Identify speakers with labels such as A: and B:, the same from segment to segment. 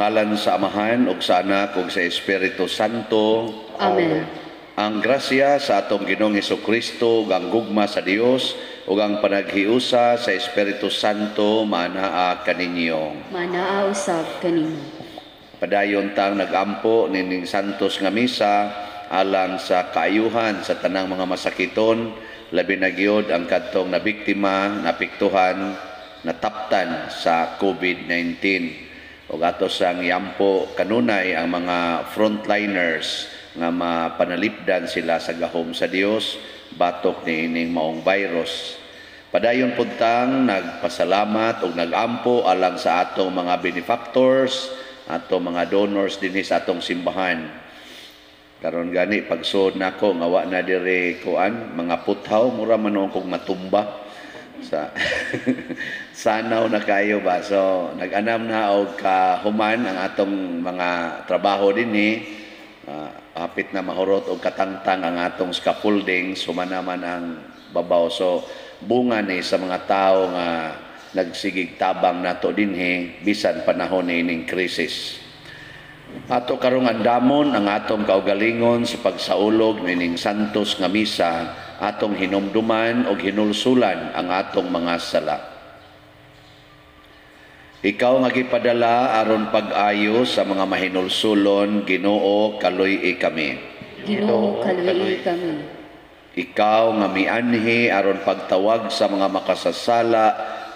A: Sa ngalan sa Amahan ug sa Anak ug sa Espiritu Santo.
B: Amen.
A: Ang grasya sa atong Ginoong Hesukristo ug ang gugma sa Dios ug ang panaghiusa sa Espiritu Santo maanaa kaninyo.
B: Manaa usab kanimo.
A: Padayon tang nagampo nining santos nga misa alang sa kaayuhan sa tanang mga masakiton, labi na gyud ang kadtong nabiktima, naapektuhan, nataptan sa COVID-19. Ug ato sang iampo kanunay ang mga frontliners nga mapanalipdan sila sa gahom sa Dios batok niining maong virus. Padayon pud tang nagpasalamat ug nagampo alang sa atong mga benefactors, atong mga donors dinhi sa atong simbahan. Karon gani pagsuod nako nga wa na diri kuan mga puthaw, mura man kog matumba sa sanaw na kayo ba. So nag-anam na og kahuman ang atong mga trabaho dinhi, hapit na mahurot og katangtang ang atong scaffolding, human naman ang babaw. So bunga ni sa mga tao nga nagsigig tabang nato dinhi bisan panahon niining krisis. Ato karong andamon ang atong kaugalingon sa pagsaulog niining santos nga misa, atong hinumduman og hinulsulan ang atong mga sala. Ikaw nga gipadala aron pag-ayo sa mga mahinulsulon, Ginoo, kaluy-i kami.
B: Ginoo, kaluy-i kami.
A: Ikaw nga mianhi aron pagtawag sa mga makasasala,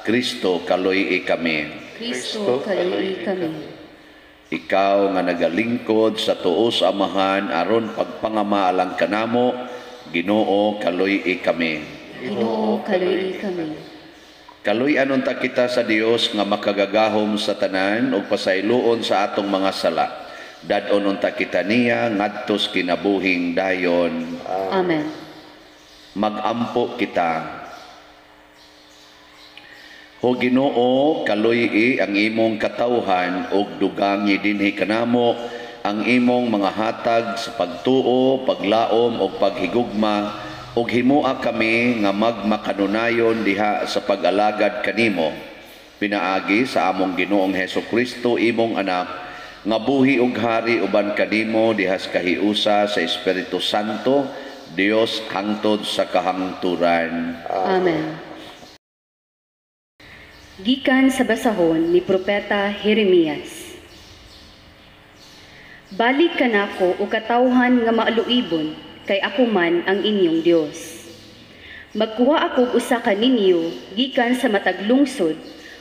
A: Kristo, kaluy-i kami.
B: Kristo, kaluy-i kami.
A: Ikaw nga nagalingkod sa tuo sa Amahan aron pagpangama alang kanamo, Ginoo, kaluy-i kami.
B: Ginoo, kaluy-i kami.
A: Kaluy-an unta kita sa Dios nga makagagahom sa tanan ug pasayloon sa atong mga sala. Dad-on unta kita niya ngadto sa kinabuhing dayon.
B: Amen.
A: Magampo kita. Ho Ginoo, kaluy-i ang imong katawhan ug dugangi dinhi kanamo ang imong mga hatag sa pagtuo, paglaom ug paghigugma, ug himoa kami nga magmakanunayon diha sa pag-alagad kanimo. Pinaagi sa among Ginoong Hesus Kristo, imong anak, nga buhi ug hari uban kanimo diha sa kahiusa sa Espiritu Santo, Dios hangtod sa kahangturan.
B: Amen. Gikan sa basahon ni Propeta Jeremias. Balik kanako, o katawhan nga maaluibon, kay ako man ang inyong Dios. Magkuha ako og usa ka ninyo gikan sa matag lungsod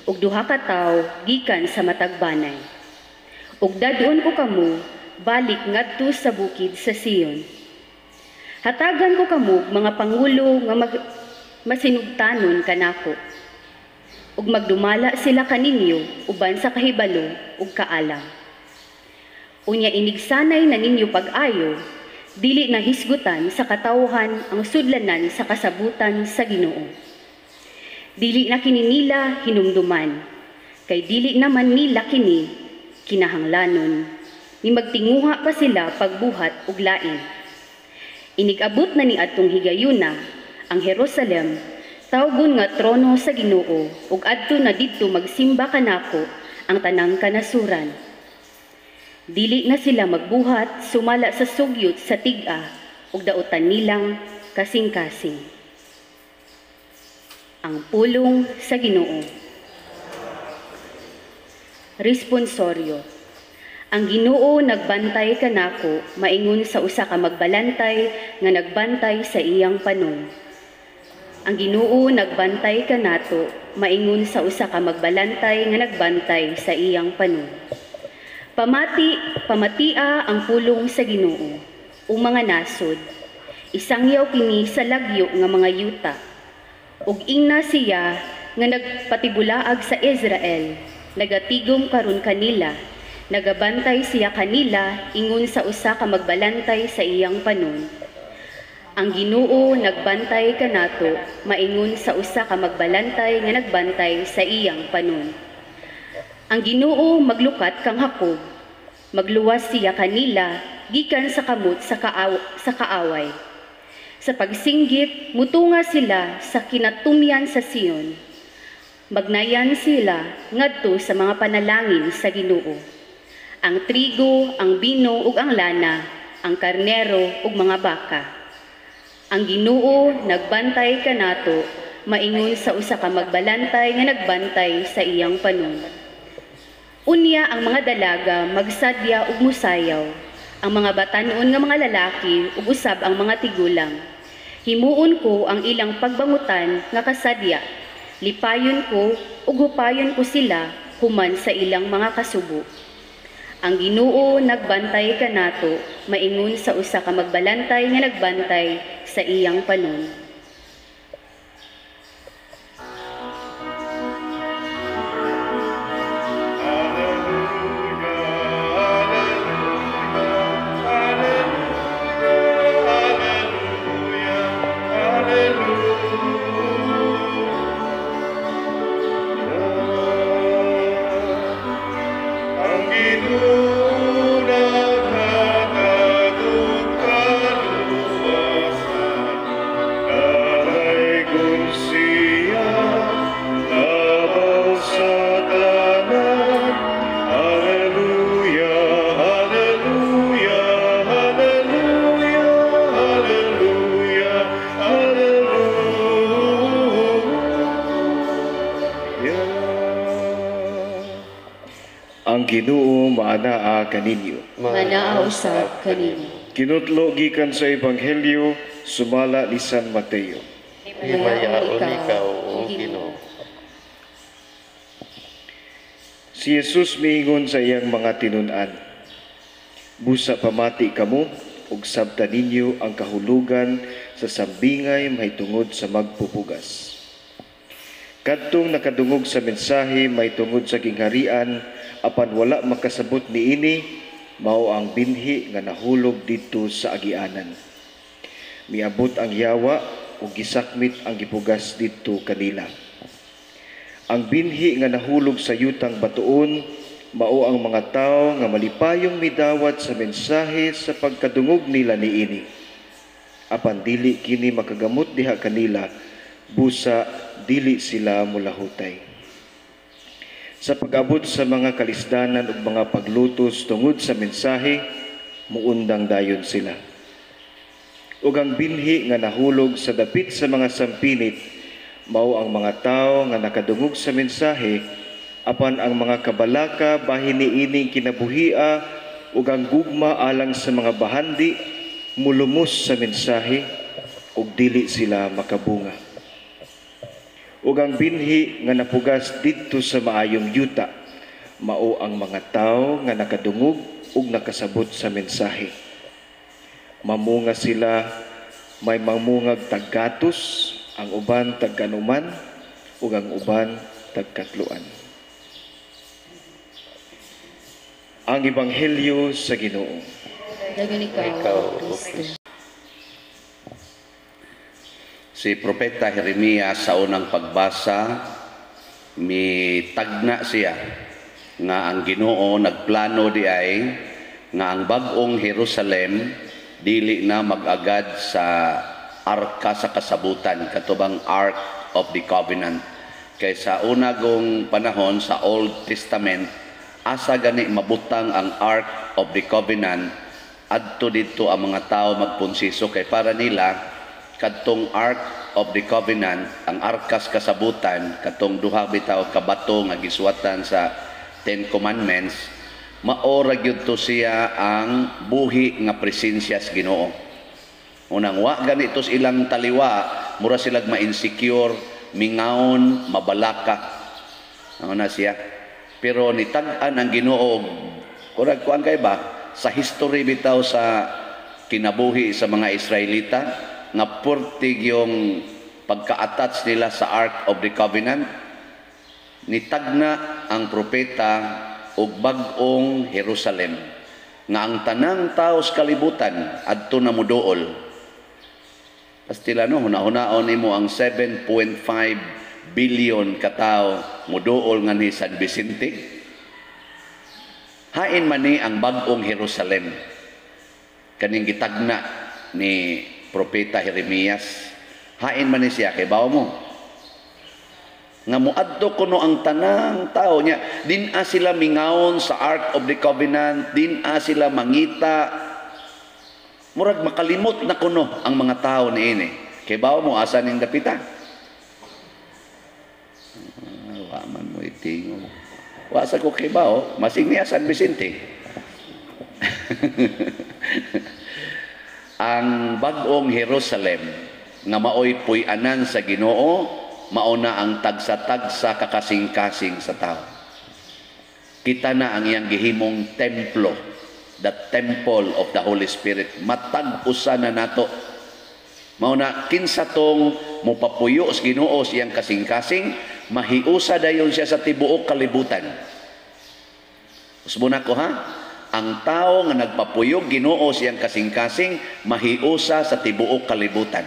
B: ug duha ka tawo gikan sa matag banay. Ug dad-on ko kamo balik ngadto sa bukid sa Sion. Hatagan ko kamo mga pangulo nga masinugtanon kanako. Ug magdumala sila kaninyo uban sa kahibalo ug kaalam. Unya inigsanay na ninyo pag-ayo, dili na hisgutan sa katawhan ang sudlanan sa kasabutan sa Ginoo. Dili na kini nila hinumduman, kay dili naman nila kini kinahanglanon, ni magtinguha pa sila pagbuhat og lain. Inig-abot na ni adtong higayuna ang Jerusalem, tawgon nga trono sa Ginoo, ug adto na didto magsimba kanako ang tanang kanasuran. Dili na sila magbuhat sumala sa sugyot sa tig-a ug dautan nilang kasing-kasing. Ang pulong sa Ginoo. Responsoryo. Ang Ginoo nagbantay kanako maingon sa usa ka magbalantay nga nagbantay sa iyang panon. Ang Ginoo nagbantay kanato maingon sa usa ka magbalantay nga nagbantay sa iyang panon. Pamati, pamatia ang pulong sa Ginoo, o mga nasod. Isangyaw kini sa lagyo nga mga yuta. Ug ingna siya nga nagpatibulaag sa Israel, nagatigom karon kanila, nagabantay siya kanila ingon sa usa ka magbalantay sa iyang panon. Ang Ginoo nagbantay kanato maingon sa usa ka magbalantay nga nagbantay sa iyang panon. Ang Ginoo maglukat kang Jacob, magluwas siya kanila gikan sa kamot sa kaaway. Sa pagsinggit, mutunga sila sa kinatumyan sa Sion. Magnayan sila ngadto sa mga panalangin sa Ginoo. Ang trigo, ang bino ug ang lana, ang karnero ug mga baka. Ang Ginoo nagbantay kanato, maingon sa usa ka magbalantay nga nagbantay sa iyang panon. Unya ang mga dalaga magsadya ug musayaw, ang mga batan-on nga mga lalaki ug usab ang mga tigulang. Himuon ko ang ilang pagbangutan nga kasadya, lipayon ko ug hupayon ko sila human sa ilang mga kasubo. Ang Ginoo nagbantay kanato, maingon sa usa ka magbalantay nga nagbantay sa iyang panon.
C: Ang Ginoo maanaa kaninyo.
B: Manaa usab kaninyo.
C: Kinutlo gikan sa Ebanghelyo sumala ni San Mateo.
D: Himayaon ikaw, o Ginoo.
C: Si Jesus miingon sa iyang mga tinun-an, busa pamati kamo ug sabta ninyo ang kahulugan sa sambingay mahitungod sa magpupugas. Kadtong nakadungog sa mensahe mahitungod sa gingharian apan wala makasabot niini, mao ang binhi nga nahulog didto sa agianan. Miabot ang yawa ug gisakmit ang gipugas didto kanila. Ang binhi nga nahulog sa yutang batuon mao ang mga tawo nga malipayong midawat sa mensahe sa pagkadungog nila niini. Apan dili kini makagamot diha kanila, busa dili sila mulahutay. Sa pag-abot sa mga kalisdanan ug mga paglutos tungod sa mensahe, muundang dayon sila. Ug ang binhi nga nahulog sa dapit sa mga sampinit, mao ang mga tawo nga nakadungog sa mensahe, apan ang mga kabalaka bahin niining kinabuhia ug ang gugma alang sa mga bahandi mulumos sa mensahe ug dili sila makabunga. Ug ang binhi nga napugas didto sa maayong yuta, mao ang mga tawo nga nakadungog ug nakasabot sa mensahe. Mamunga sila, may mamungag taggatos, ang uban tagkanuman, ug ang uban tagkatluan. Ang Ebanghelyo sa Ginoo.
B: Dagan ikaw, Kristo.
A: Si Propeta Jeremias sa unang pagbasa, mitagna siya nga ang Ginoo nagplano di ay nga ang bag-ong Jerusalem dili na mag-agad sa arka sa kasabutan, katubang Ark of the Covenant. Kay sa unagong panahon sa Old Testament, asa gani mabutang ang Ark of the Covenant adto didto ang mga tao magpunsiso kay para nila kadtong Ark of the Covenant, ang arkas kasabutan, katong duha bitaw ka bato nga gisuwatan sa Ten Commandments, mao ra gyud to siya ang buhi nga presensya sa Ginoo. Unang wa ganito sa ilang taliwa, mura silag ma-insecure, mingaon, mabalaka. Ano na siya. Pero nitag-an ang Ginoo, kurag kuan kay ba sa history bitaw sa kinabuhi sa mga Israelita nga purtig yung pagka-attach nila sa Ark of the Covenant, nitagna ang propeta og bag-ong Jerusalem nga ang tanang tawo sa kalibutan adto na moduol. Pastila no, hunahunahon nimo ang 7.5 billion katao moduol nga ni San Vicente. Hain man ni ang bag-ong Jerusalem kaning gitagna ni Propeta Jeremias. Hain man ni siya kay bawo mo. Nga moadto kuno ang tanang tao niya, din-a sila mingawon sa Ark of the Covenant, din-a sila mangita. Murag makalimot na kuno ang mga tao niini. Kay bawo mo asa ning dapita? Wa man mo itingog. Wa sa ko kay bawo, masing niya San Vicente. Ang bag-ong Jerusalem nga maoy puy-anan sa Ginoo, mao na ang tagsa-tagsa kakasing-kasing sa tao. Kita na ang iyang gihimong templo, the temple of the Holy Spirit. Matag usa na nato. Mao na kinsa tong mopapuyo sa Ginoo sa iyang kasing-kasing, mahiusa dayon siya sa tibuok kalibutan. Usbon ako ha? Ang tao nga nagpapuyog Ginoo sa iyang kasing-kasing, mahiusa sa tibuok kalibutan.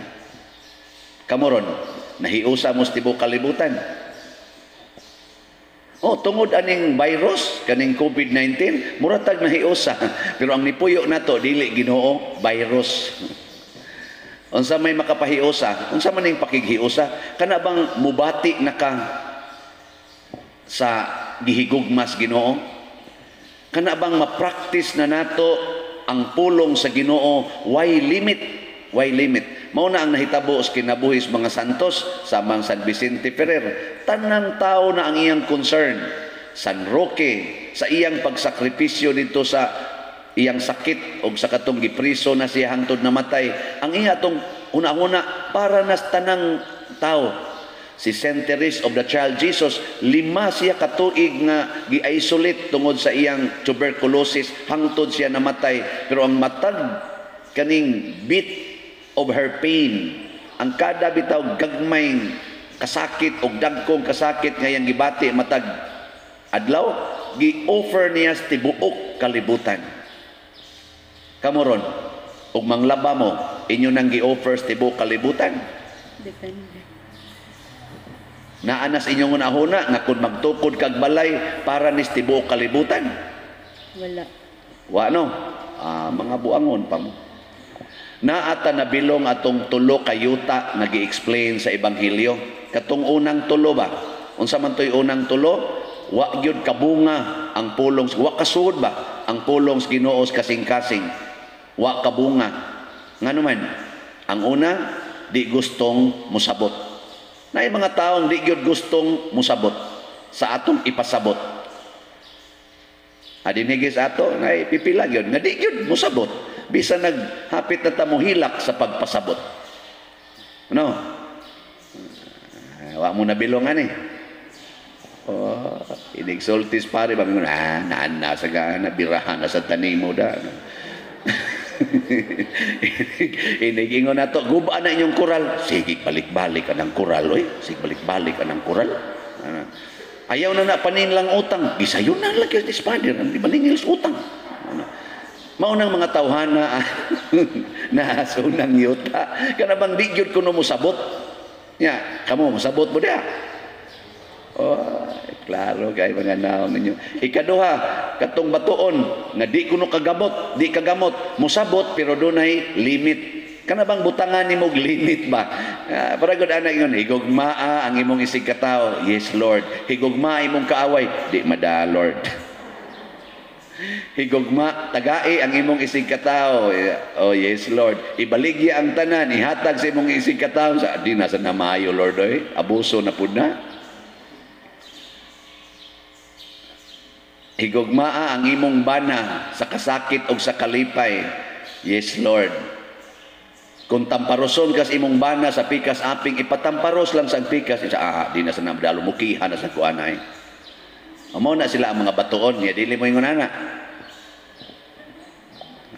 A: Kamoron, nahiusa mo sa tibuok kalibutan. Oh, tungod aning virus kaning COVID-19, muratag nahiusa. Pero ang nipuyo nato dili Ginoo, virus. Unsa may makapahiusa? Unsa man ning pakighiusa? Kana bang mubati na ka sa gihigugmas Ginoo? Kana bang ma-practice na nato ang pulong sa Ginoo? Why limit? Why limit? Mao na ang nahitabo sa kinabuhi sa mga santos samang San Vicente Ferrer. Tanang tao na ang iyang concern. San Roque sa iyang pagsakripisyo dito sa iyang sakit og sa katong gipriso na siya hangtod namatay, ang iya tong una-una para nas tanang tao. Si Saint Therese of the Child Jesus, 5 siya katuig nga gi-isolate tungod sa iyang tuberculosis hangtod siya namatay. Pero ang matag kaning bit of her pain, ang kada bitaw gagmayng kasakit og dagkong kasakit nga iyang gibati matag adlaw, gi-offer niya sa tibuok kalibutan. Kamoron, ug manglaba mo, inyo nang gi-offer sa tibuok kalibutan.
B: Depende.
A: Naanas inyong unahuna nga kung magtukod kag balay para ni sa tibuok kalibutan.
B: Wala.
A: Wa no? Mga buangon pa mo. Naata nabilong atong tulo kayuta nga gi-explain sa Ebanghelyo. Katong unang tulo ba? Unsa man to'y unang tulo? Wa gyud kabunga ang pulong, wa kasuod ba ang pulong sa Ginoo sa kasing-kasing? Wa kabunga. Ngano man? Ang una, di gustong musabot. Naay mga taong di gyud gustong musabot sa atong ipasabot. Adinigis ato, naay pipila gyud nga di gyud musabot. Bisan naghapit na ta mohilak sa pagpasabot. No? Wa mo nabilong ani. Oh, inigsultis pare ba mingon, naan na sa gana birahan na sa tanimo da. Inigingon na to, guba na inyong koral. Sige, balik-balik anang koral, oy. Sige, balik-balik anang koral. Ayaw na na paninlang utang. Gisayon na lagi si Father, di maningil sa utang. Maunang mga tawhana na sunang yuta. Kana bang di gyud kuno mosabot? Nya, kamo mosabot mo diha. Oh, klaro kay mga naong ninyo. Ikaduha, katong batuon nga di kuno kagamot, di kagamot, mosabot pero dunay limit. Kana bang butangan nimo og limit ba? Para gud ana ingon, higugmaa ang imong isig katawo. Yes Lord. Higugmaa imong kaaway, di mada Lord. Higugma, tagai ang imong isig katawo. Oh yes Lord. Ibaligya ang tanan, ihatag sa imong isig katawo. Sa di na sa namayo Lord oy, abuso na pud na. Higugmaa ang imong bana sa kasakit og sa kalipay. Yes Lord. Kung tamparoson kas imong bana sa pikas aping, ipatamparos lang sa pikas. Sa di na sa namdalo mukihan na sa kuanay. Amo na sila ang mga batuon niya, dili mo ingon ana.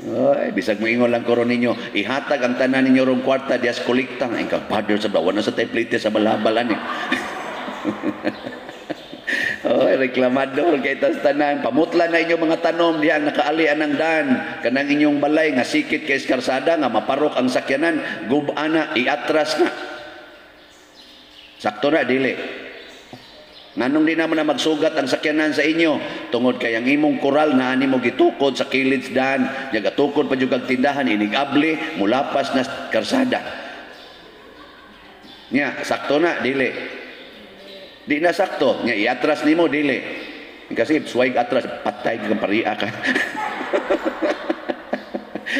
A: Oy, bisag mo ingon lang koron ninyo, ihatag ang tanan ninyo rong kwarta dias kolekta. Ang kag father sa bawa na sa template sa balabal ani. Oy, reklamador kay tas tanan, pamutla na inyong mga tanom diha ang nakaali anang daan, kanang inyong balay nga sikit kay karsada nga maparok ang sakyanan, gub-ana iatras na. Sakto na dili. Nganong di naman na magsugat ang sakyanan sa inyo tungod kay ang imong koral na ani mo gitukod sa kilid daan, nagatukod pa jud kag tindahan inigabli mulapas na karsada. Nya, sakto na dili. Di na sakto. Nga iatras nimo dili. Kasi suway atras, patay kang paria ka.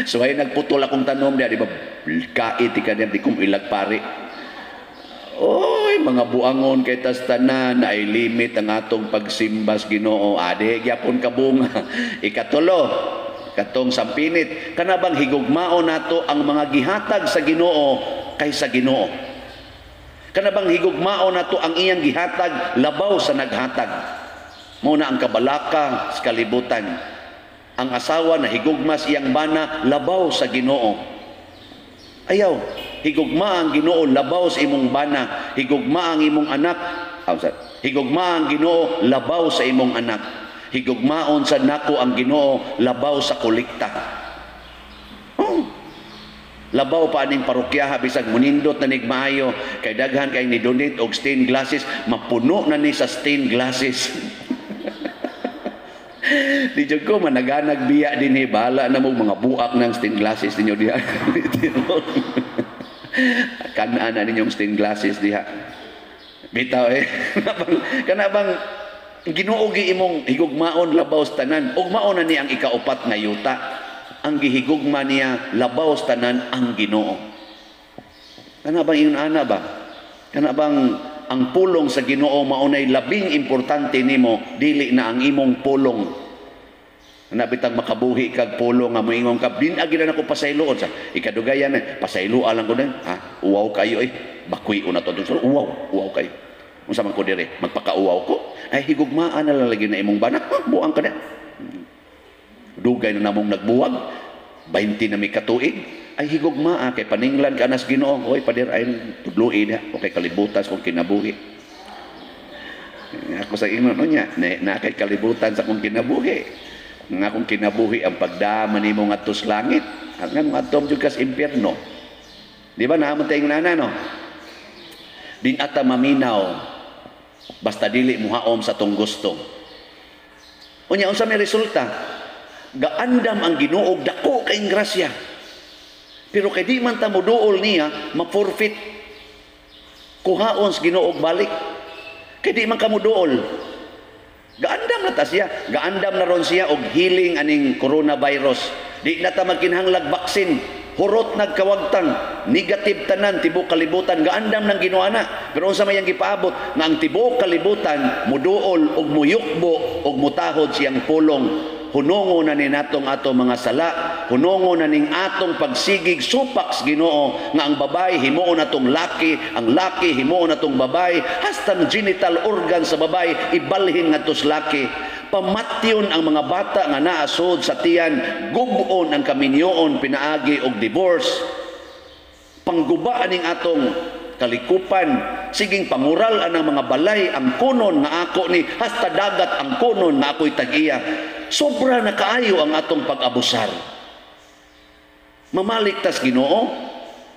A: Suway nagputol akong tanom diya, di ba? Kait ka diya, di kong ilag pari. Oy, mga buangon kay tas tanan ay limit ang atong pagsimbas Ginoo. Ade gyapon ka bunga. Ikatulo, katong sampinit, kana bang higugmaon nato ang mga gihatag sa Ginoo kaysa Ginoo? Kana bang higugmaon nato ang iyang gihatag labaw sa naghatag? Mao na ang kabalaka sa kalibutan. Ang asawa na higugma sa iyang bana labaw sa Ginoo. Ayaw, higugma ang Ginoo labaw sa imong bana, higugma ang imong anak, higugma ang Ginoo labaw sa imong anak. Higugmaon sa nako ang Ginoo labaw sa kolekta. Oh. Labaw pa aning parokyaha bisag munindot na nig maayo kay daghan kay ni donate og stained glasses, mapuno na ni sa stained glasses. Di jud ko managanag biya dinhi, bahala na mo mga buak ng stained glasses ninyo diha. Kanaan na ninyong stained glasses diha. Bitaw eh. Kana bang Ginoo gi imong higugmaon labaw sa tanan, ug mao na ni ang ikaupat nga yuta. Ang gihigugma niya labaw sa tanan ang Ginoo. Kana bang ingon ana ba? Kana bang ang pulong sa Ginoo mao nay labing importante nimo, dili na ang imong pulong? Ana bitang makabuhi kag pulong nga moingon ka, binagi na nako pasayloon sa ikadugayan na pasayloa lang ko din. Ha, uwaw kayo eh. Bakuy una to. Uwaw, uwaw kayo. Unsa man ko dire, magpakauwaw ko. Ay higugmaan na lang lagi na imong bana. Buang ka na. Dugay na namong nagbuwag. 20 na may katuig. Ay higugmaa kay paninglan ka nas Ginoo. Oy pader ay tudloi diha. Okay kalibutan sa kong kinabuhi. Ako sa ingon niya, na kay kalibutan sa kong kinabuhi. Nga akong kinabuhi ang pagdama nimo ngadto sa langit. Ang ngadto jud kas impierno. Di ba naamon tayong nana no? Din ata maminaw basta dili muhaom sa tong gusto. Unya unsa may resulta? Gaandam ang Ginoo dako kay grasya. Pero kay di man ta moduol niya, ma-forfeit. Kuhaon sa Ginoo balik. Kay di man ka moduol. Gaandam na ta siya, gaandam na ron siya og healing aning coronavirus. Di na ta magkinahanglag vaccine. Hurot nagkawagtang, negative tanan tibuok kalibutan, gaandam ng Ginoo na. Pero unsa may ang gipaabot nga ang tibuok kalibutan muduol og muyukbo og mutahod siyang pulong. Hunongo na ni natong ato mga sala, hunongo na ning atong pagsigig supak sa Ginoo nga ang babae himuon natong laki, ang laki himuon natong babae, hasta ang genital organ sa babae ibalhin ngadto sa laki. Pamatyon ang mga bata nga naasod sa tiyan, gub-on ang kaminyoon pinaagi og divorce. Pangguba aning atong kalikupan, siging pangural anang mga balay ang kunon nga ako ni hasta dagat ang kunon nga ako'y tag-iya. Sobra na kaayo ang atong pag-abusar. Mamaliktas Ginoo.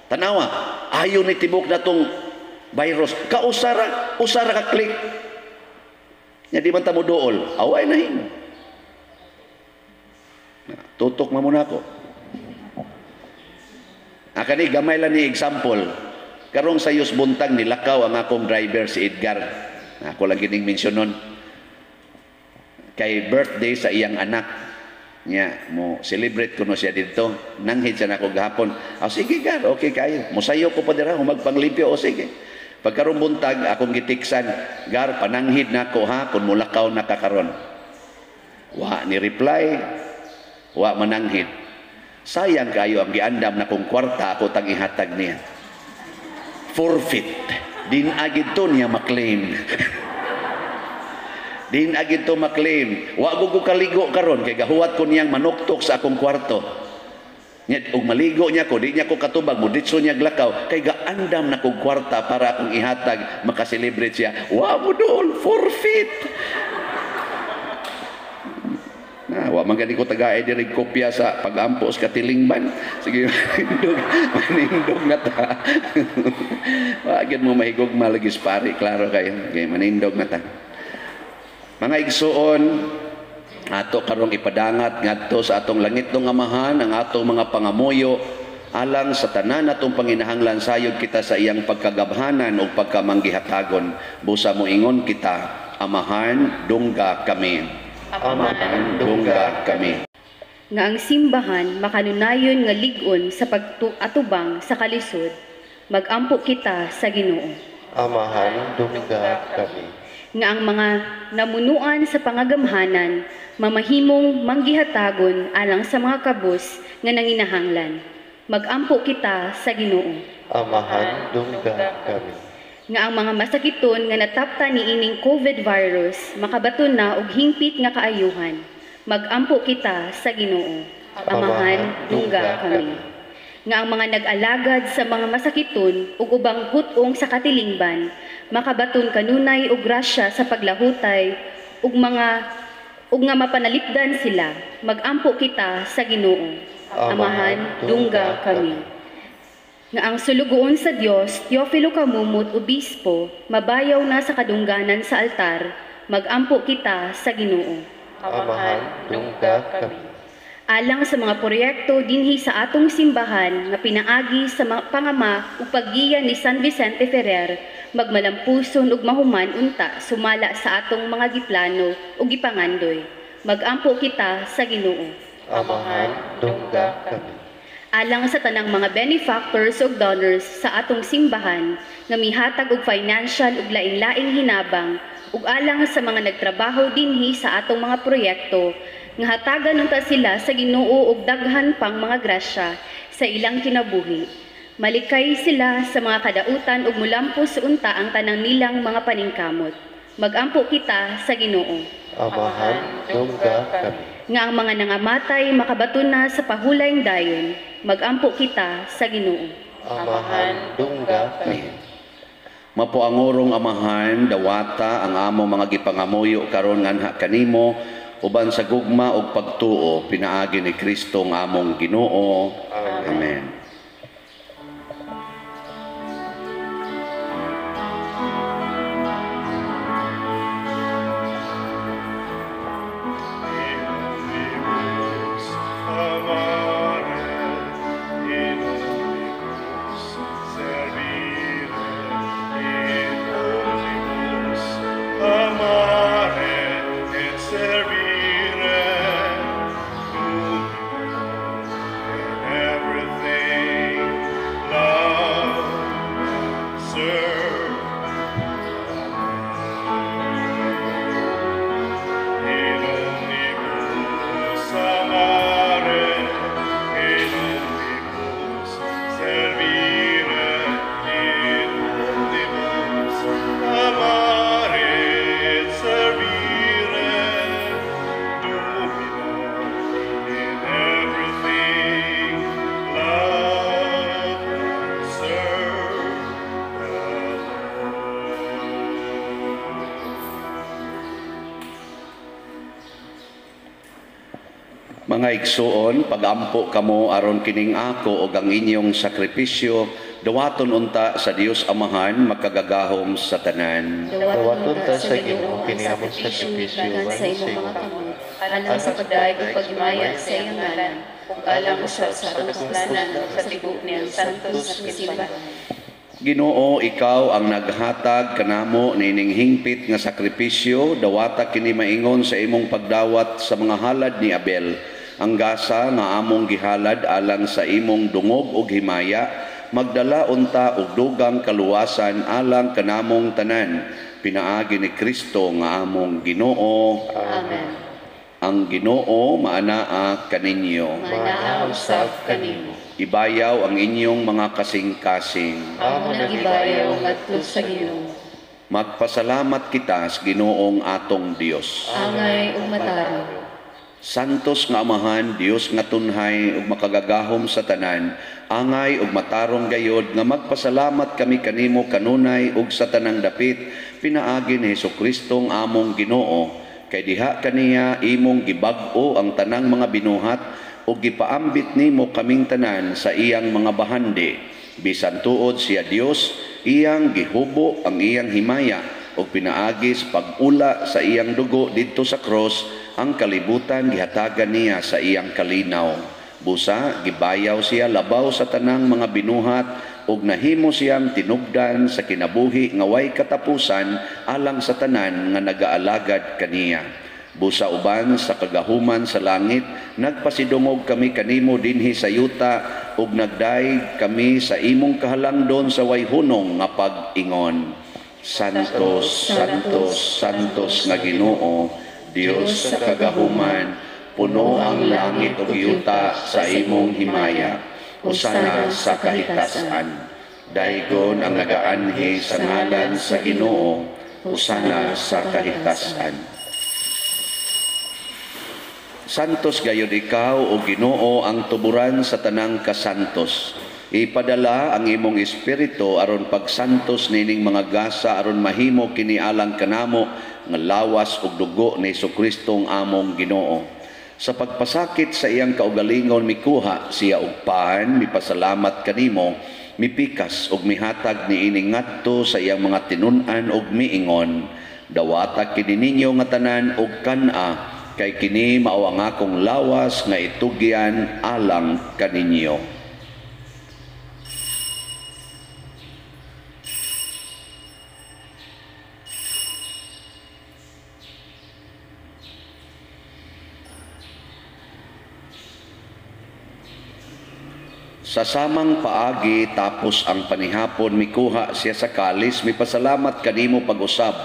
A: Tanawa, ayo ni tibok natong virus. Kausara, usara ka click. Nya di man ta mo dool, away na himo. Tutok man muna ako. Akani gamay lang ni example. Karong sa Yus buntag nilakaw ang akong driver si Edgar. Ako lang gining mensyonon. Kay birthday sa iyang anak niya, mo celebrate kuno siya didto. Nanghid siya nako gahapon. Ah, sige Gar, okay kayo. Mosayo ko pa dira, magpanglimpyo, o sige. Pagkarong buntag akong gitiksan, Gar, pananghid nako ha kun mulakaw na ka karon. Wa ni reply, wa mananghid. Sayang kayo ang giandam na kong kwarta ako tang ihatag niya. Forfeit. Din agid to niya maklaim. Din agid to maklaim. Wa ko kaligo karon kay gahuwat ko niyang manuktok sa akong kwarto. Nya og maligo niya ko, di niya ko katubag, moditso niya glakaw kay gaandam na kog kwarta para akong ihatag makaselebrate siya. Wa mo dool, forfeit. Na, wa man gani ko tagaay diri kopya sa pagampo sa katilingban. Sige, manindog, manindog na ta. Wa gyud mo mahigugma lagi sa pari, klaro kayo. Okay, manindog na ta. Mga igsuon, ato karong ipadangat ngadto sa atong langitnong Amahan ang atong mga pangamuyo Alang sa tanan atong panginahanglan, sayod kita sa iyang pagkagabhanan ug pagkamanggihatagon. Busa moingon kita, Amahan, dungga kami.
D: Amahan,
A: dungga kami.
B: Nga ang simbahan makanunayon nga lig-on sa pagtuatubang sa kalisod, magampo kita sa Ginoo.
D: Amahan, dungga kami.
B: Nga ang mga namunuan sa pangagamhanan mamahimong manggihatagon alang sa mga kabus nga nanginahanglan, magampo kita sa Ginoo.
D: Amahan, dungga kami.
B: Nga ang mga masakiton nga natapta niining COVID virus makabaton na og hingpit nga kaayuhan, magampo kita sa Ginoo. Amahan, dungga kami. Nga ang mga nag-alagad sa mga masakiton ug ubang hut-ong sa katilingban makabaton kanunay og grasya sa paglahutay ug mga ug nga mapanalipdan sila, magampo kita sa Ginoo. Amahan, dungga kami. Nga ang sulugoon sa Dios, Teofilo Camumut, obispo, mabayaw na sa kadungganan sa altar, magampo kita sa Ginoo.
D: Amahan, dungga kami.
B: Alang sa mga proyekto dinhi sa atong simbahan nga pinaagi sa pangama ug paggiya ni San Vicente Ferrer, magmalampuson ug mahuman unta sumala sa atong mga giplano ug gipangandoy, magampo kita sa Ginoo.
D: Amahan, dungga kami.
B: Alang sa tanang mga benefactors ug donors sa atong simbahan nga mihatag og financial ug lain-laing hinabang ug alang sa mga nagtrabaho dinhi sa atong mga proyekto nga hatagan unta sila sa Ginoo og daghan pang mga grasya sa ilang kinabuhi. Malikay sila sa mga kadautan ug mulampos unta ang tanang nilang mga paningkamot. Magampo kita sa Ginoo.
D: Amahan, dungga kami.
B: Nga ang mga nangamatay makabaton na sa pahulayng dayon, magampo kita sa Ginoo.
D: Amahan, dungga kami.
A: Mapuangurong Amahan, dawata ang among mga gipangamuyo karon nganha kanimo uban sa gugma ug pagtuo pinaagi ni Kristo ang among Ginoo.
D: Amen.
A: Amen.
E: In omnibus amare, in omnibus servire, in omnibus amare et servire, domina in everything, love and serve. In omnibus amare, in omnibus servire, in omnibus amare et servire, domina in everything, love and serve the Lord.
A: Mga igsuon, pagampo kamo aron kining ako og ang inyong sakripisyo dawaton unta sa Dios Amahan makagagahom sa tanan.
D: Dawaton ta sa Ginoo kini among sakripisyo
F: gikan sa imong mga kamot, alang sa pagdayeg ug paghimaya sa iyang ngalan, ug alang usab sa atong kapuslanan sa tibuok niyang santos nga simbahan.
A: Ginoo, ikaw ang naghatag kanamo nining hingpit nga sakripisyo, dawata kini maingon sa imong pagdawat sa mga halad ni Abel. Ang gasa nga among gihalad alang sa imong dungog ug himaya, magdala unta og dugang kaluwasan alang kanamong tanan, pinaagi ni Kristo nga among Ginoo.
F: Amen.
A: Ang Ginoo maanaa kaninyo.
F: Maanaa usab kanimo.
A: Ibayaw ang inyong mga kasing-kasing.
D: Amo
F: Amo
D: nang
F: nang ibayaw ngadto sa Ginoo.
A: Magpasalamat kita sa Ginoong atong Dios.
F: Angay ug matarong.
A: Santos nga Amahan, Dios nga tunhay ug makagagahom sa tanan, angay ug matarong gayod nga magpasalamat kami kanimo kanunay ug sa tanang dapit, pinaagi ni Hesukristo ang among Ginoo, kay diha kaniya imong gibag-o ang tanang mga binuhat ug gipaambit nimo kaming tanan sa iyang mga bahandi. Bisan tuod siya Dios, iyang gihubo ang iyang himaya ug pinaagi sa pag-ula sa iyang dugo didto sa cross, ang kalibutan gihatagan niya sa iyang kalinaw. Busa gibayaw siya labaw sa tanang mga binuhat ug nahimo siyang tinubdan sa kinabuhi nga way katapusan alang sa tanan nga nagaalagad kaniya. Busa uban sa kagahuman sa langit, nagpasidungog kami kanimo dinhi sa yuta ug nagdayeg kami sa imong kahalangdon sa way hunong nga pag-ingon. Santos, Santos, Santos nga Ginoo, Dios sa kagahuman, puno ang langit ug yuta sa imong himaya. Hosana sa kahitasan. Daygon ang nagaanhi sa ngalan sa Ginoo, hosana sa kahitasan. Santos gayud ikaw o Ginoo ang tuburan sa tanang kasantos. Ipadala ang imong espiritu aron pagsantos nining mga gasa aron mahimo kini alang kanamo nga lawas ug dugo ni Hesukristo ang among Ginoo. Sa pagpasakit sa iyang kaugalingon mikuha siya og pan, mipasalamat kanimo, mipikas ug mihatag niini ngadto sa iyang mga tinun-an ug miingon, dawata kini ninyo nga tanan ug kan-a, kay kini mao ang akong lawas nga itugyan alang kaninyo. Sa samang paagi tapos ang panihapon mikuha siya sa kalis, mipasalamat kanimo pag-usab,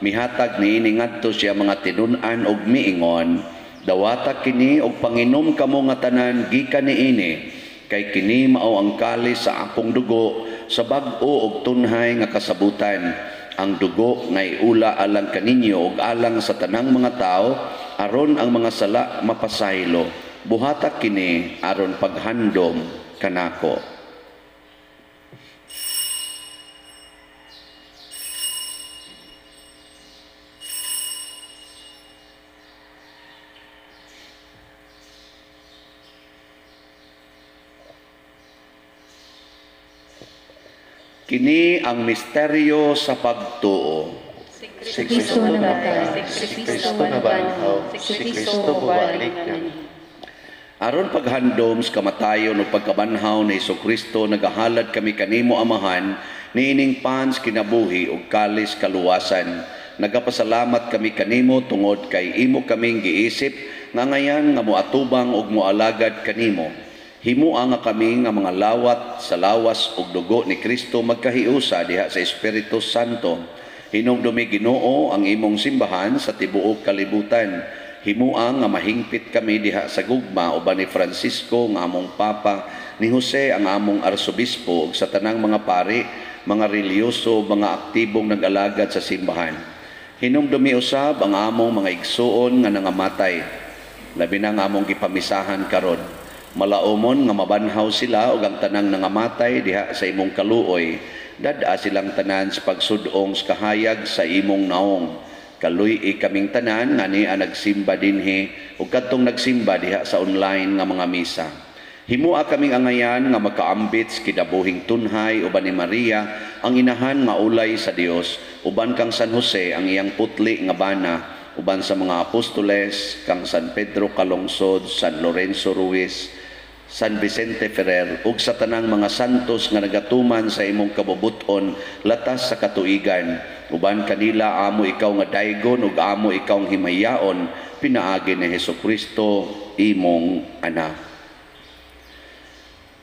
A: mihatag niini ngadto siya mga tinun-an og miingon, dawata kini og panginom kamo nga tanan gikan niini, kay kini mao ang kalis sa akong dugo sa bag-o og tunhay nga kasabutan, ang dugo nga iula alang kaninyo ug alang sa tanang mga tawo aron ang mga sala mapasaylo. Buhata kini aron paghandom kanako. Kini ang misteryo sa pagtuo.
D: Si Kristo namatay, si Kristo nabanhaw, si Kristo mubalik nganhi.
A: Aron paghandom sa kamatayon ug pagkabanhaw ni Hesukristo, nagahalad kami kanimo Amahan niining pans kinabuhi ug kalis kaluwasan. Nagapasalamat kami kanimo tungod kay imo kaming giisip nga ngayan nga moatubang ug moalagad kanimo. Himua nga kami nga mga lawat sa lawas ug dugo ni Kristo magkahiusa diha sa Espiritu Santo. Hinumdumi Ginoo ang imong simbahan sa tibuok kalibutan. Himua nga mahingpit kami diha sa gugma uban ni Francisco nga among Papa, ni Jose ang among Arsobispo ug sa tanang mga pari, mga relihiyoso, mga aktibong nag-alagad sa simbahan. Hinumdumi usab ang among mga igsuon nga nangamatay, labi na nga among gipamisahan karon. Malaumon nga mabanhaw sila ug ang tanang nangamatay diha sa imong kaluoy. Dad-a silang tanan sa pagsudong sa kahayag sa imong naong. Kaluy-i kaming tanan nga niya nagsimba dinhi ug kadtong nagsimba diha sa online nga mga misa. Himua kaming angayan nga makaambit sa kinabuhing tunhay uban ni Maria ang inahan nga ulay sa Dios, uban kang San Jose ang iyang putli nga bana, uban sa mga apostoles kang San Pedro Calungsod, San Lorenzo Ruiz, San Vicente Ferrer ug sa tanang mga santos nga nagatuman sa imong kabubut-on latas sa katuigan. Uban kanila amo ikaw nga daygon ug amo ikaw ang himayaon pinaagi ni Hesukristo imong anak.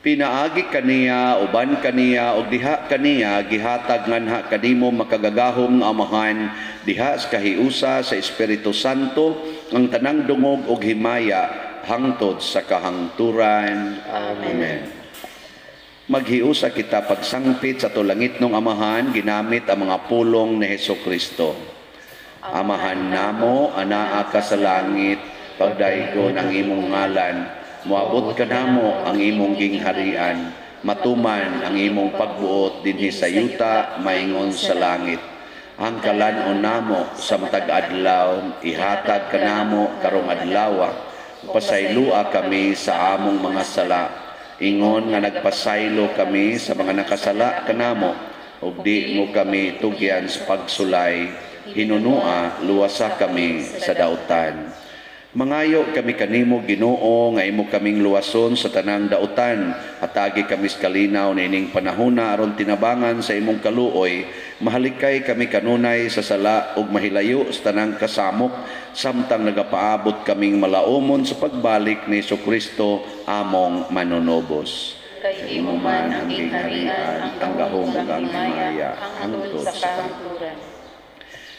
A: Pinaagi kaniya, uban kaniya ug diha kaniya gihatag nganha kanimo makagagahom nga Amahan diha sa kahiusa sa Espiritu Santo ang tanang dungog ug himaya hangtod sa kahangturan. Amen. Maghiusa kita pagsangpit sa tulangitnong Amahan ginamit ang mga pulong ni Hesukristo. Amahan namo, anaa ka sa langit, pagdaygon ang imong ngalan, moabot kanamo ang imong gingharian, matuman ang imong pagbuot dinhi sa yuta maingon sa langit. Ang kalan-on namo sa matag adlaw, ihatag kanamo karong adlaw. Pasaylua kami sa among mga sala, ingon nga nagpasaylo kami sa mga nakasala kanamo, ug di mo kami tugyan sa pagsulay, hinunua luwasa kami sa dautan. Mangayo kami kanimo, Ginoo, nga imo kaming luwason sa tanang dautan. Hatagi kami sa kalinaw niining panahona aron tinabangan sa imong kaluoy. Mahalikay kami kanunay sa sala ug mahilayo sa tanang kasamok samtang nagapaabot kaming malaumon sa pagbalik ni Hesukristo among manunubos.
F: Kay imo man ang gingharian, ang gahom ug ang himaya, hangtod sa kahangturan.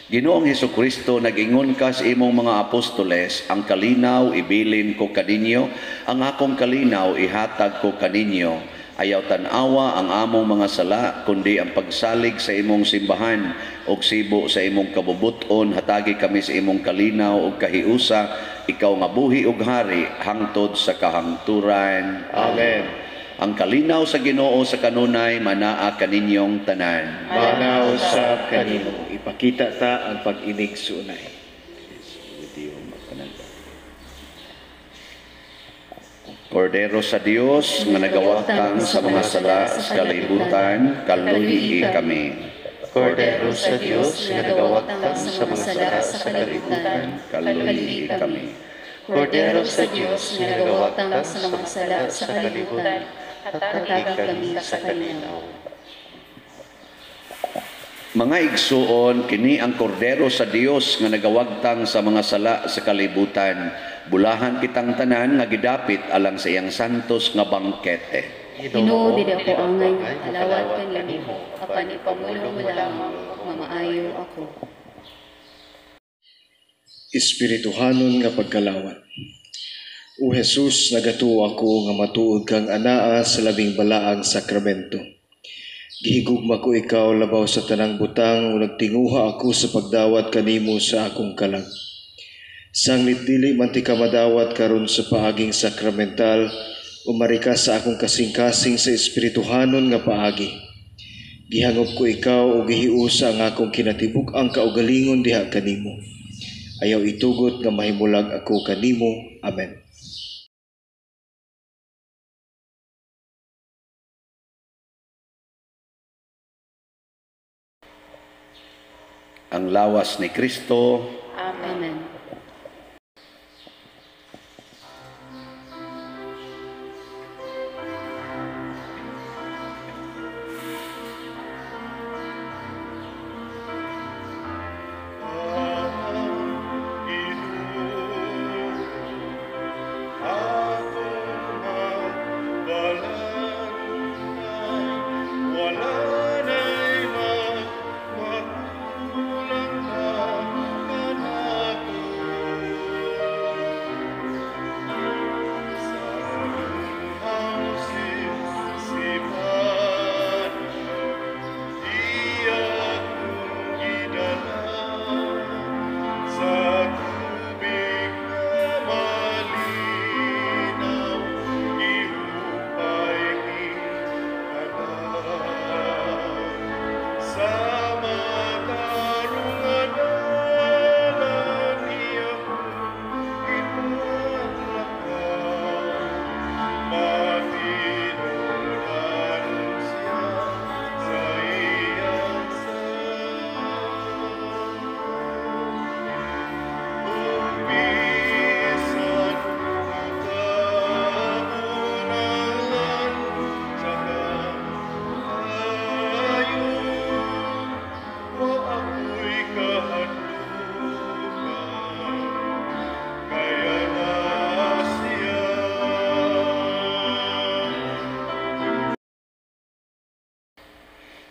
A: Ginoong Hesukristo, nag-ingon ka sa imong mga apostoles, ang kalinaw ibilin ko kaninyo, ang akong kalinaw ihatag ko kaninyo. Ayaw tan-awa ang among mga sala, kundi ang pagsalig sa imong simbahan ug sibo sa imong kabubuton. Hatagi kami sa imong kalinaw ug kahiusa, ikaw nga buhi ug hari hangtod sa kahangturan.
C: Amen.
A: Ang kalinaw sa Ginoo sa kanunay manaa kaninyong tanan.
C: Manaw sa kanimo. Ipakita ta ang pag-inig sunay.
A: Kordero sa Dios nga nagawagtang sa mga sala sa kalibutan, kaluhi kami.
D: Kordero sa Dios nga nagawagtang sa mga sala sa kalibutan,
A: kaluhi kami.
D: Kordero sa Dios nga nagawagtang sa mga sala sa kalibutan, hatagi kami sa kalinaw.
A: Mga igsuon, kini ang kordero sa Dios nga nagawagtang sa mga sala sa kalibutan. Bulahan kitang tanan nga gidapit alang sa iyang santos nga bangkete.
B: Ginoo, dili ako angay alawat kanimo, apan ipamulong mo lamang, mamaayo ako.
C: Espirituhanon nga pagkalawat. O Jesus, nagatuo ako nga matuod kang anaa sa labing balaang sakramento. Gihigugma ko ikaw labaw sa tanang butang o nagtinguha ako sa pagdawat kanimo sa akong kalag. Sanglit dili man ti ka madawat karon sa paaging sakramental, umari ka sa akong kasing-kasing sa espirituhanon nga paagi. Gihangop ko ikaw o gihiusa ang akong kinatibuk-ang kaugalingon diha kanimo. Ayaw itugot nga mahimulag ako kanimo. Amen.
A: Ang lawas ni Kristo.
F: Amen.
B: Amen.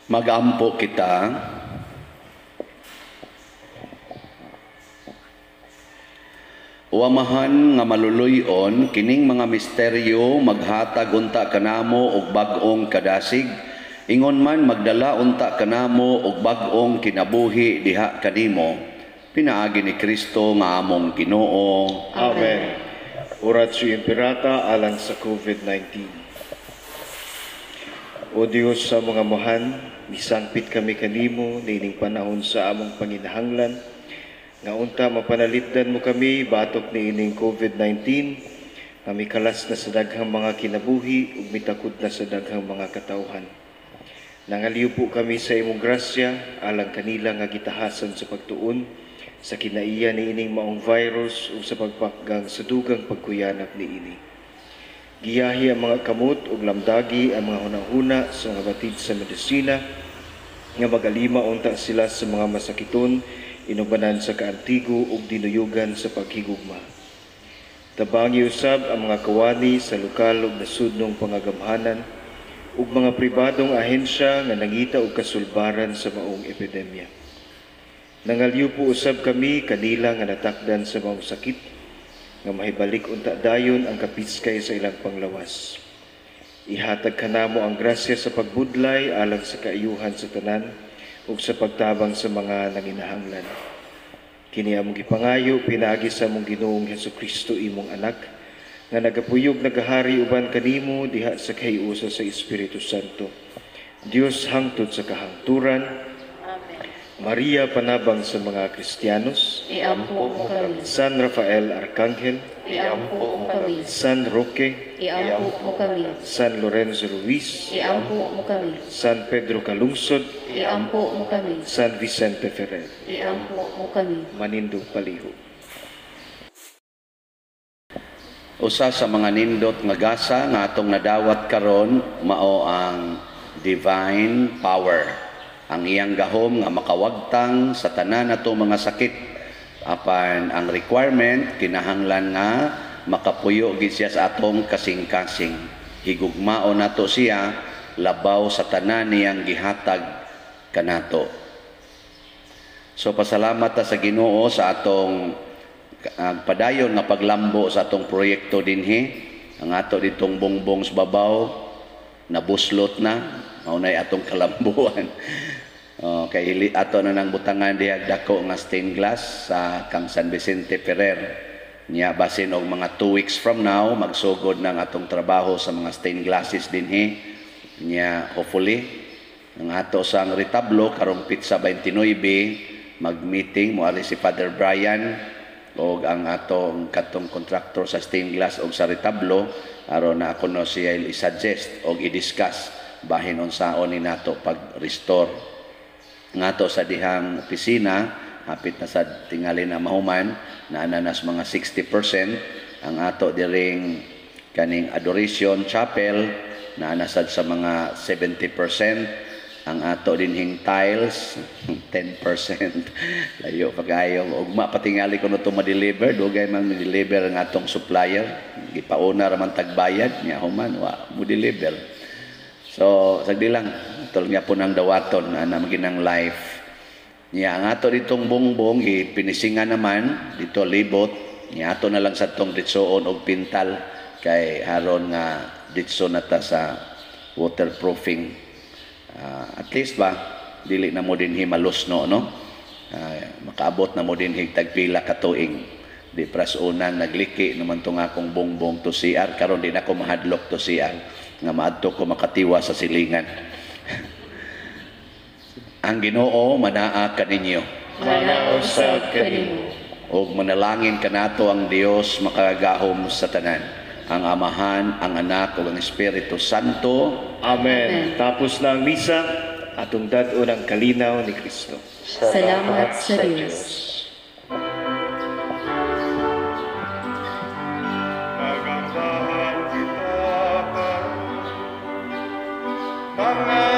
A: Magampo kita. Uwamahan nga maluluyon, kining mga misteryo maghatag unta kanamo og bag-ong kadasig, ingon man magdala unta kanamo og bag-ong kinabuhi diha kanimo. Pinaagi ni Kristo nga among Ginoo.
C: Amen. Oratio Imperata alang sa COVID-19. O Dios sa mga mahan, misangpit kami kanimo niining panahon sa among panginahanglan, nga unta mapanalipdan mo kami batok niining COVID-19, nga mikalas na sa daghang mga kinabuhi ug mitakod na sa daghang mga katawhan. Nangaliw po kami sa imong grasya alang kanila nga gitahasan sa pagtuon Sa kinaiya niining maong virus ug sa pagpakgang sa dugang pagkuyanap niini. Giyahi ang mga kamot ug lamdagi ang mga hunahuna sa mga batid sa medisina nga magalima unta sila sa mga masakiton inubanan sa kaantigo ug dinuyugan sa paghigugma. Tabangi usab ang mga kawani sa lokal ug nasudnong pangagamhanan ug mga pribadong ahensya nga nangita og kasulbaran sa maong epidemya. Nangalyupo usab kami kanila nga natakdan sa maong sakit nga mahibalik unta dayon ang kapiskay sa ilang panglawas. Ihatag kanamo ang grasya sa pagbudlay alang sa kaayuhan sa tanan ug sa pagtabang sa mga nanginahanglan. Kini among gipangayo pinaagi sa among Ginoong Hesukristo, imong anak, nga nagapuyog nagahari uban kanimo diha sa kahiusa sa Espiritu Santo. Dios hangtod sa kahangturan.
F: Amen.
C: Maria, panabang sa mga Kristiyanos,
F: Iampo mo kami.
C: San Rafael Arcangel,
F: Iampo mo kami.
C: San Roque,
F: Iampo mo kami.
C: San Lorenzo Ruiz,
F: Iampo mo kami.
C: San Pedro Calungsod,
F: Iampo mo kami.
C: San Vicente Ferrer.
F: Iampo mo kami.
C: Manindog palihog.
A: Usa sa mga nindot nga gasa nga atong nadawat karon mao ang divine power. Ang iyang gahom nga makawagtang sa tanan nato mga sakit. Apan ang requirement kinahanglan nga makapuyo gid siya sa atong kasing-kasing. Higugmaon nato siya labaw sa tanan niyang gihatag kanato. So pasalamat ta sa Ginoo sa atong padayon nga paglambo sa atong proyekto dinhi. Ang ato ditong bongbong sa babaw nabuslot na, mao nay atong kalambuan. Oh, kay hili ato na nang butangan diha dako nga stained glass sa kang San Vicente Ferrer. Nya basin og mga 2 weeks from now magsugod ng atong trabaho sa mga stained glasses dinhi. Nya hopefully ang ato sang retablo karong pitsa 29 mag-meeting moari si Father Brian og ang atong katong contractor sa stained glass og sa retablo aron na ako no siya i-suggest og i-discuss bahin unsaon ni nato pag-restore. Nga ato sa dihang opisina hapit na sa tingali na mahuman na ananas mga 60%. Ang ato diring kaning Adoration Chapel na anasad sa mga 70%. Ang ato dinhing tiles 10%. Layo pa kayo. Ugma patingali kuno to ma-deliver, dugay man ma-deliver ang atong supplier. Gipauna ra man tagbayad nya human wa mo deliver. So sagdi lang tol nga po nang dawaton ana maginang life. Nya ang ato ditong bongbong gipinisingan naman dito libot. Nya ato na lang sa tong ditsoon og pintal kay haron nga ditso na ta sa waterproofing. At least ba dili na mo dinhi malusno, no? Makaabot na mo dinhi tagpila ka tuig. Di pras unang nagliki naman tong akong bongbong to CR karon di na ko mahadlok to CR nga maadto ko makatiwa sa silingan. Ang Ginoo manaa kaninyo.
F: Manaa usab kanimo.
A: Og manalangin kanato ang Dios makagagahom sa tanan, ang Amahan, ang Anak ug ang Espiritu Santo.
C: Amen.
F: Amen.
C: Tapos na ang misa, atong dad-on ang kalinaw ni Kristo.
F: Salamat sa Dios.
E: Magambahan kita karon, mga